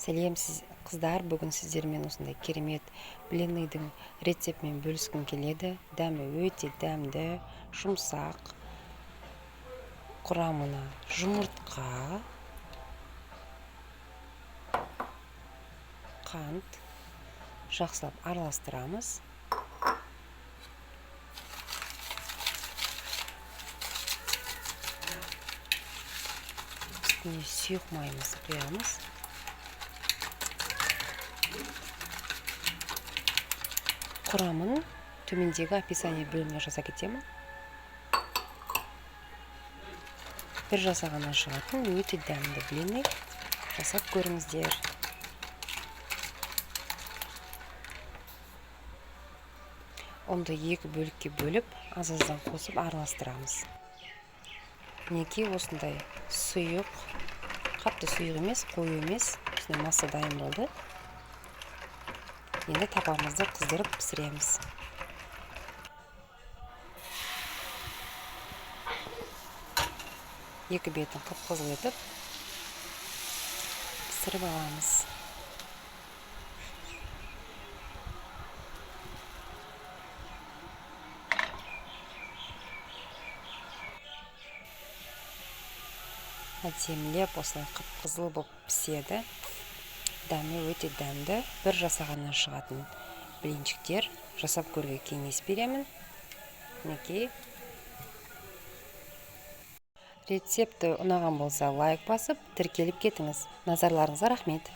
Сәлем сіз, қыздар! Бүгін сіздермен осындай керемет блиныйдың рецептімен бөліскім келеді. Дәмі өте дәмді, жұмсақ. Құрамына жұмыртқа, қант, жақсылап араластырамыз. Үстіне сұйық майымызды құямыз. Құрамын төмендегі описание бөліміне жаза кетемін. Бір жасағаннан шығатын өте дәмді блины, жасап көріңіздер. Ұнды екі бөлікке бөліп, аз-аздан қосып араластырамыз. Мінекей, осындай сұйық, қатты сұйық емес, қою емес, осындай масса дайын болды. Енді табамызды қыздырып пісіреміз. Екі бетін қып-қызыл етіп пісіріп аламыз. Әдемілеп осылай қып-қызыл болып піседі. Дәмі өте дәмді, бір жасағаннан шығатын блинчиктер, жасап көруге кеңес беремін. Мінекей. Рецепті ұнаған болса, лайк басып, тіркеліп кетіңіз. Назарларыңызға рахмет.